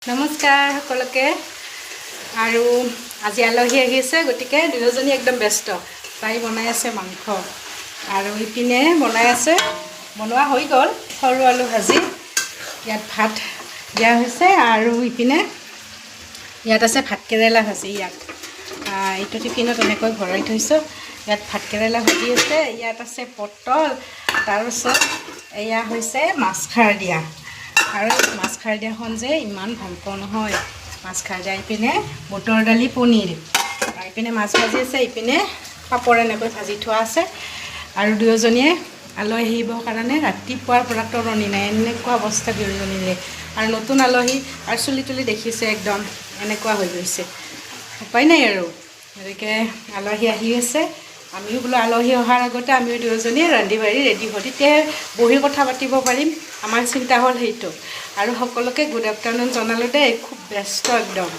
নমস্কাৰ সকলোকে। আৰু আজি আলহী আহিছে, গতিকে দুয়োজনী একদম ব্যস্ত। তাই বনাই আছে মাংস আৰু ইপিনে বনাই আছে, বনোৱা হৈ গ'ল, সৰু আলু ভাজি। ইয়াত ভাত দিয়া হৈছে আৰু ইপিনে ইয়াত আছে ভাতকেৰেলা ভাজি। ইয়াত এইটো টিফিনত এনেকৈ ভৰাই থৈছোঁ। ইয়াত ভাতকেৰেলা ভাজি আছে, ইয়াত আছে পটল, তাৰপিছত এয়া হৈছে মাছ খাৰ দিয়া। আৰু মাছ খাৰ দিয়াখন যে ইমান ভাল পাওঁ নহয়, মাছ খাৰ দিয়া। ইপিনে বুটৰ দালি, পনীৰ, ইপিনে মাছ ভাজি আছে, ইপিনে পাপৰ এনেকৈ ভাজি থোৱা আছে। আৰু দুয়োজনীয়ে আলহী আহিবৰ কাৰণে ৰাতিপুৱাৰ পৰা তৰণি নাই, এনেকুৱা অৱস্থা দুয়োজনীৰে। আৰু নতুন আলহী আৰু চুলি তুলি দেখিছে, একদম এনেকুৱা হৈ গৈছে, উপায় নাই আৰু। গতিকে আলহী আহি আছে, আমিও বোলো আলহী অহাৰ আগতে আমিও দুয়োজনীয়ে ৰান্ধি বাঢ়ি ৰেডি হওঁ, তেতিয়াহে বহি কথা পাতিব পাৰিম। আমাৰ চিন্তা হ'ল সেইটো। আৰু সকলোকে গুড আফটাৰনুন জনালোঁ দেই। খুব ব্যস্ত একদম।